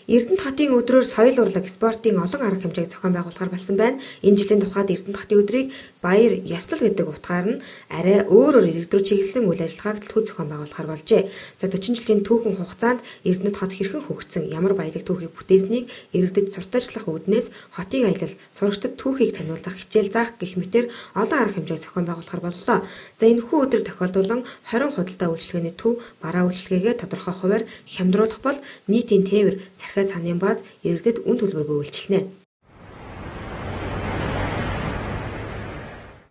Эрдэнэт хотын өдрөөр соёл урлаг, спортын олон арга хэмжээг зохион байгуулахар болсон байна. Энэ жилийн тухайд Эрдэнэт хотын өдрийг баяр, ёслол гэдэг утгаар нь арай өөрөөр иргэд рүү чиглэсэн үйл ажиллагааг түлхүү зохион байгуулахар болжээ. За 40 жилийн түүхэн хугацаанд Эрдэнэт хот хэрхэн хөгжсөн, ямар баялаг түүхийг бүтээснийг иргэдэд сурталчлах үүднээс хотын аялал, сурагчдад түүхийг таниулах, хичээл заах гэх мэтээр олон арга хэмжээг зохион байгуулахар боллоо. За энэхүү өдөр тохиолдуулан 20 худалдаа үйлчилгээний төв бараа үйлчилгээгээ тодорхой хувиар хямдруулах бол нийтийн тээвэр, Сархай цаанын бааз иргэдэд үн төлбөргүй үйлчилнэ.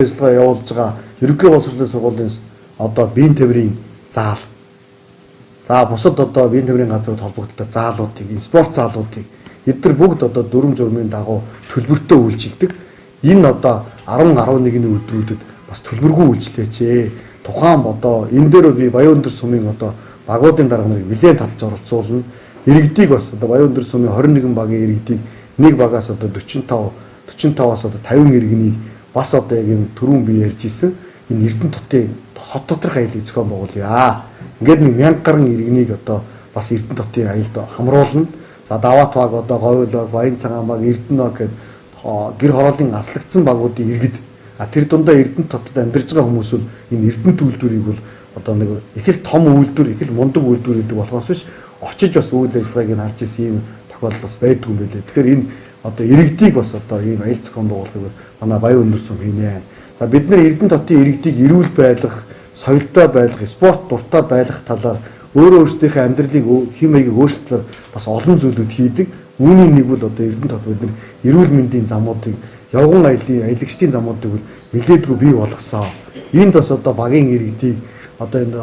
Ажиллагаа явуулж байгаа ерөнхий боловсролын сургуулийн одоо биеийн тээврийн заал. За бусад одоо биеийн тээврийн газрууд холбогддог заалуудыг, спорт заалуудыг эдгээр бүгд одоо дүрм журмын дагуу төлбөртэй үйлчилдэг. Энэ одоо 10 11-ний өдрүүдэд бас төлбөргүй үйлчлээч ээ. Тухайн одоо энэ дээр би Баян өндөр сумын одоо багуудын дарга нарыг нэлээд татж оролцуулна. Иргэдийг бас одоо Баян өндөр сумын 21 багийн иргэдийг нэг багаас одоо 45-аас одоо 50 иргэнийг бас одоо яг энэ түрүүн би ярьж исэн энэ Эрдэнэт хотын хот доторх аяллыг зохион байгуулъя. Ингээд нэг 1000 гаруй иргэнийг одоо бас Эрдэнэт хотын аялалд хамруулна. За Даваат баг, одоо Говьл баг, Баян цагаан баг, Эрдэнэ баг гээд гэр хорооллын аслагдсан багуудын иргэд тэр дундаа Эрдэнэт хотод амьдарч байгаа хүмүүс бол энэ Эрдэнэт үйлдвэрийг бол одоо нэг их л том үйлдвэр, их л мундаг үйлдвэр гэдэг болохоос биш очиж бас үйл ажиллагааг нь харж исэн ийм тохиолдол бас байдгүй юм байлээ. Тэгэхээр энэ одоо иргэдийг бас одоо ийм аялал зохион байгуулахыг манай Баян өндөр сум хийнэ. За бид нар Эрдэнэт хотын иргэдийг эрүүл байлгах, соёлтой байлгах, спорт дуртай байлгах талаар өөрөө өөрсдийнхээ амьдралыг хэм маягийг өөрчлөлтөөр бас олон зүйлүүд хийдэг. Үүний нэг бол одоо Эрдэнэт хот бид нар эрүүл мэндийн замуудыг, явган аяллын аялагчдын замуудыг бол нэлээдгүй бий болгосон. Энд бас одоо багийн иргэдийг одоо энэ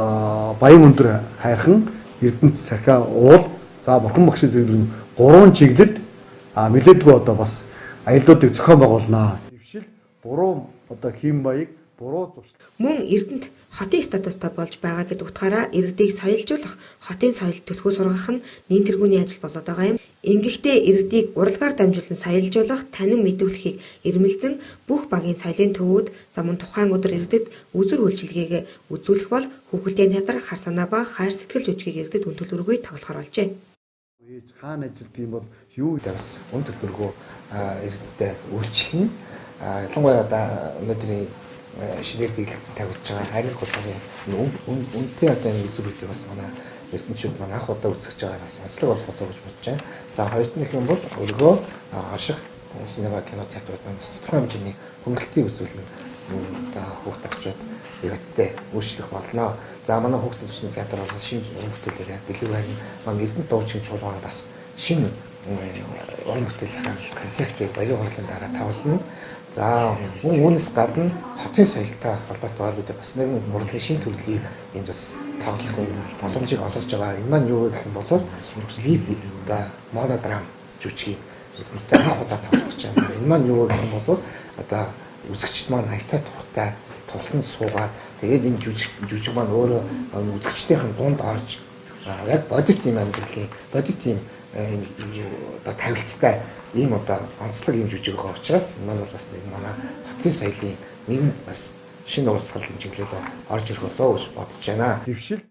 Баян өндөр хайрхан, Эрдэнэт сахиа уул, за Бурхан багшийн зэрэг гурван чиглэлд нэлээдгүй одоо бас аяллуудыг зохион байгуулнаа. Дэвшил буруу одоо хэм маяг, буруу зуршлал. Мөн Эрдэнэт хотын статустай болж байгаа гэдэг утгаараа иргэдийг соёлжуулах, хотын соёл түлхүү сургах нь нэн тэргүүний ажил болоод байгаа юм. Ингэхдээ иргэдийг урлагаар дамжуулан соёлжуулах, танин мэдүүлэхийг эрмэлзэн бүх багийн соёлын төвүүд за мөн тухайн өдөр иргэдэд үзүр үйлчилгээгээ үзүүлэх бол хүүхэлдэйн театр, хар санаа ба хайр сэтгэл жүжигийг иргэдэд үн төлбөргүй тоглохоор болжээ. Ээж хаана ажилтдаг юм бол юу бас үн төлбөргүй иргэдтэй үйлчилнэ. Ялангуяа одоо өнөөдрийн шинээр дэглэмт тавьж байгаа харин гуцааны үнэтэй одоо энэ үзүүрүүдийг бас манай эрдэнэчүүд маань анх удаа үзэж байгаараас онцлог болох болов гэж бодож байна. За хоёрт нь юм бол өргөө хаших синема кино театрууд маань бас тодорхой хэмжээний хөнгөлтийг үзүүлнэ. Одоо хүүхд багчууд иргэдтэй үйлчлэх болно. За манай хүүхдийн түвшний театр бол шинэ уран бүтээлээр бэлэг барина. Манай Эрдэнэт дуучин чуулган бас шинэ уран бүтээлийн концертыг баярын хурлын дараа тавлана. За мөн үүнээс гадна хотын соёлтой холбоотойгоор бид бас нэгэн урлагийн шинэ төрлийн энд бас тоглох боломжийг олгож байгаа. Энэ маань юу гэх юм бол вип одоо монодрам жүжигийг Эрдэнэт анх удаа тоглох гэж байна. Энэ маань юу гэх юм бол одоо үзэгчд маань аятай тухтай тулхан суугаад тэгээд энэ жүжиг маань өөрөө үзэгчдийн дунд орж яг бодит ийм амьдралын бодит ийм одоо тавилцтай ийм одоо онцлог ийм жүжиг байгаа учраас энэ маань бол бас нэг манай хотын соёлын нэгэн бас шинэ урсгалын чиглэлд орж ирэх болов уу гэж бодож байна. Дэвшил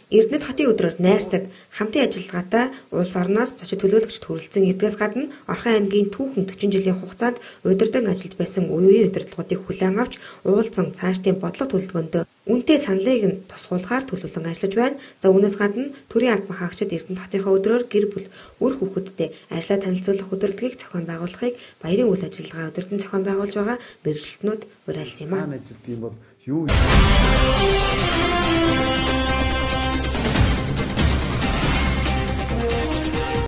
Эрдэнэт хотын өдрөөр найрсаг хамтын ажиллагаатай улс орноос зочид төлөөлөгчд хүрэлцэн ирдгээс гадна Орхон аймгийн түүхэн 40 жилийн хугацаанд удирдан ажиллаж байсан үе үеийн удирдлагуудыг хүлээн авч уулзан цаашдын бодлого төлөвлөгөөндөө үнэтэй саналыг нь тусгуулахаар төлөвлөн ажиллаж байна. За үүнээс гадна төрийн албан хаагчид Эрдэнэт хотынхоо өдрөөр гэр бүл үр хүүхэдтэй ажлаа танилцуулах удирдлагыг зохион байгуулахыг баярын үйл ажиллагаа удирдан зохион байгуулж байгаа мэргэжилтнүүд уриалсан юм а. Хаана ажилтдаг юм бол юу